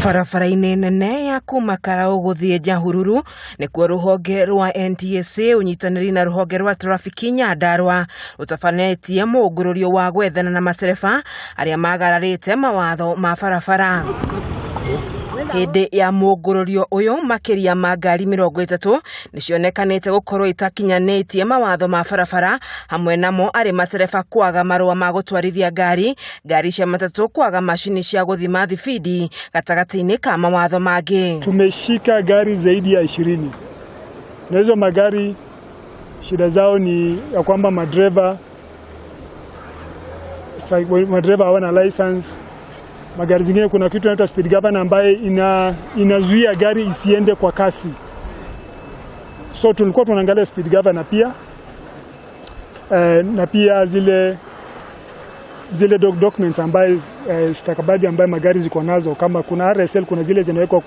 Barabara-inĩ nene ya kuma Karau gũthiĩ Nyahururu nĩkuo rũhonge rwa NTSA ũnyitanĩri na rũhonge rwa trafiki Nyandarua rũtabanĩtie mũngũrũrio wa gwethana na matereba arĩa magararĩte mawatho ma barabara. Hĩndĩ ya mũngũrũrio ũyũ makĩria ma ngari 30 nĩcionekanĩte gũkorwo itakinyanĩtie mawatho ma barabara hamwe namo arĩ matereba kwaga marũa ma gũtwarithia ngari, ngari cia matatũ kwaga macini cia gũthima thibindi gatagatĩ-inĩ ka mawatho mangĩ. Tumeshika gari zaidi ya 20 na hizo magari shida zao ni ya kwamba madereva hawana license. Magari zingine kuna kitu inaitwa speed governor ambaye inazuia gari isiende kwa kasi, so tulikuwa tunaangalia speed governor pia na pia zile documents ambaye stakabadhi ambaye magari ziko nazo, kama kuna RSL, kuna zile zinawekwa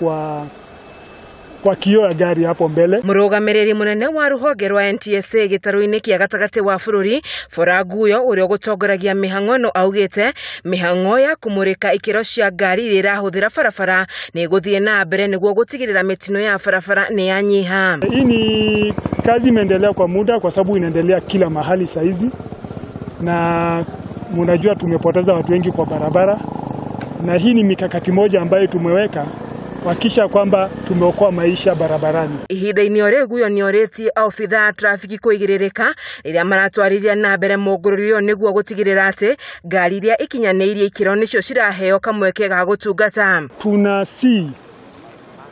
kwa kioo ya gari hapo mbele. Mũrũgamĩrĩri mũnene wa rũhonge rwa NTSA gĩtarũ-inĩ kĩa gatagatĩ wa bũrũri Bora Guyo ũrĩa ũgũtongoragia mĩhang'o ĩno augĩte mĩhang'o ya kũmũrĩka ikĩro cia ngari iria irahũthĩra barabara nĩ ĩgũthiĩ na mbere nĩguo gũtigĩrĩra mĩtino ya barabara nĩ yanyiha. Hii ni kazi imeendelea kwa muda, kwa sababu inaendelea kila mahali saizi, na munajua tumepoteza watu wengi kwa barabara, na hii ni mikakati moja ambayo tumeweka kuhakikisha kwamba tumeokoa maisha barabarani. Ihinda-inĩ o rĩu Guyo nĩorĩtie obithaa a trafiki kũigĩrĩrĩka rĩrĩa maratwarithia na mbere mũngũrũrio ũyũ nĩguo gũtigĩrĩra atĩ ngari iria ikinyanĩirie ikĩro nĩcio ciraheo kamweke ga gũtungata. Tunasihi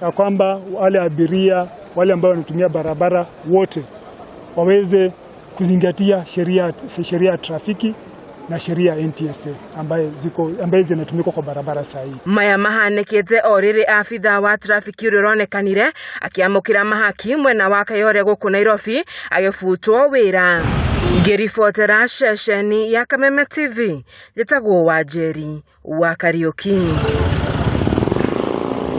ya kwamba wale abiria wale ambao wanatumia barabara wote waweze kuzingatia sheria ya trafiki na sheria ya NTSA ambaye zinatumika kwa barabara sahihi. Maya mahanĩkĩte o rĩrĩ abithaa wa trafiki ũrĩa ũronekanire akĩamũkĩra mahaki mwena wa Kayole gũkũ Nairobi agĩbutwo wĩra. Ngĩribotera ceceni ya Kameme TV, njĩtagwo Wanjeri wa Kariũki.